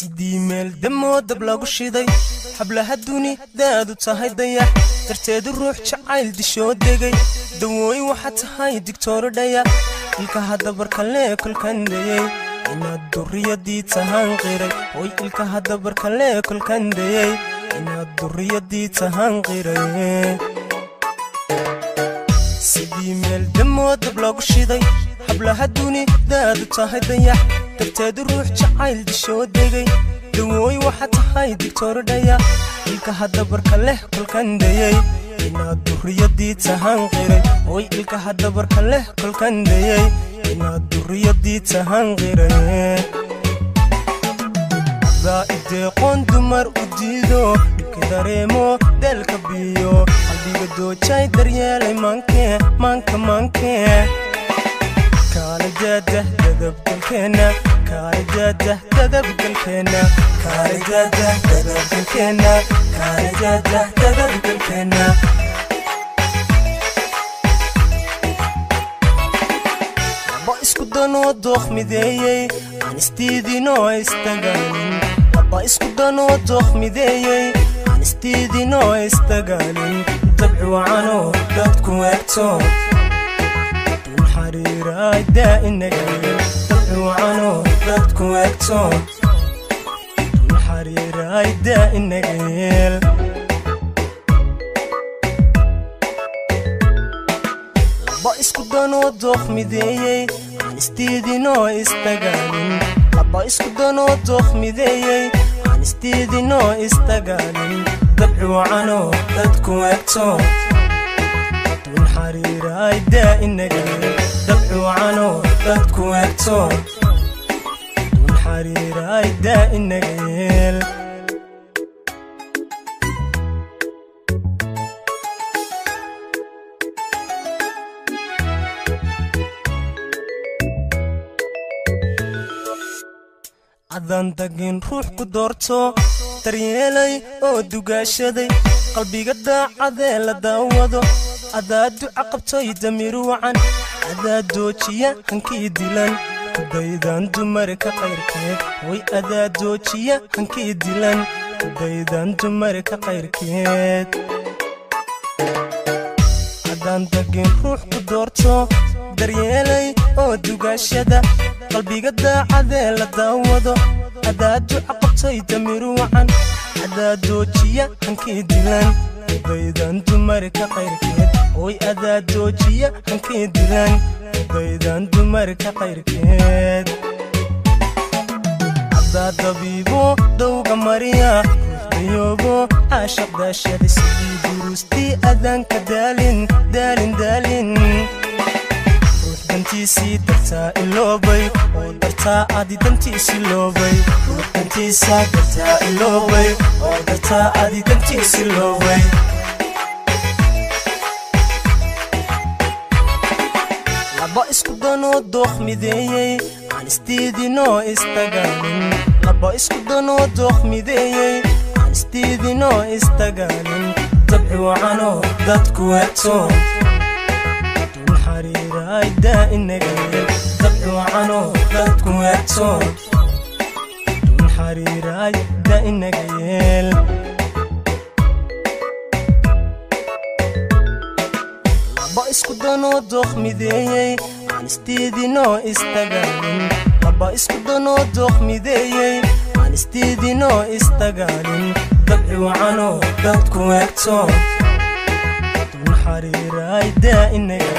Sidii meel damoo dab lagu shiday hablaha dunidaadu tahay dayax darteedu ruux jacayl dishoo degay dawooy waxa tahay digtooradhaya ilkaha dabarkalee kolkandayey inaad durriyadii tahaan qiray hoy ilkaha dabarkalee kolkandayey inaad durriyadii tahaan qiray sidii meel damoo dab lagu shiday hablaha dunidaadu tahay dayax darteedu ruux jacayl dishoo degay dawooy waxa tahay digtooradhaya ilkaha dabarka leh kolkandayey inaad durriyadii tahaan qiray hoy ilkaha dabarka leh kolkandayey inaad durriyadii tahaan qiray adaa ideeqoon dumar u diido dhibka dareemo deelka biyo qalbiga doojay daryeelay maanke maanka maanke kaalijadah dadabgalkeena kaalijadah dadabgalkeena kaalijadah dadabgalkeena kaalijadah dadabgalkeena laba isku danoo dooq mideeyey aan isdiidinoo istagaalin laba isku danoo dooq mideeyey aan isdiidinoo istagaalin dabci wacanoo dadku eegto xariiraay daa'inagayel dabci wacanoo dadku eegto dun xariiraay daa'inagayel laba isku danoo dooq mideeyey aan isdiidinoo istagaalin laba isku danoo dooq mideeyey aan isdiidinoo istagaalin dabci wacanoo dadku eegto dun xariiraay daa'inagayel dabci wacanoo dadku eegto dun xariiraay daa'inagayel adaan tagin ruux ku doorto daryeelay oo dugaashaday qalbiga daacadee la daawado adaa duca qabtay damiir wacan adaa doojiya hankii dilan kudaydaan dumarka qayrkeed way adaa doojiya hankii dilan kudaydaan dumarka qayrkeed adaan tagin ruux ku doorto daryeelay oo dugaashada qalbiga daacadee la daawado adaa duca qabtay damiir wacan adaa doojiya hankii dilan kudaydaan dumarka qayrkeed hoy adaa doojiya hankii dilan kudaydaan dumarka qayrkeed adaa dabiibo dowga mariya ruux dayoobo caashaq daashada sidii duruustii adaanka daalin daalin daalin dantiisii dartaa iloobay oo dartaa adi dantiisi loobay ruux dantiisa dartaa iloobay oo dartaa adi dantiisi loobay laba isku danoo dooq mideeyey aan isdiidinoo istagaalin laba isku danoo dooq mideeyey aan isdiidinoo istagaalin dabci wacanoo dadku eegto xariiraay daa'inagayel dabci wacanoo dadku eegto dun xariiraay daa'inagayel laba isku danoo dooq mideeyey aan isdiidinoo istagaalin laba isku danoo dooq mideeyey aan isdiidinoo istagaalin dabci wacanoo dadku eegto dun xariiraay daa'inagayel.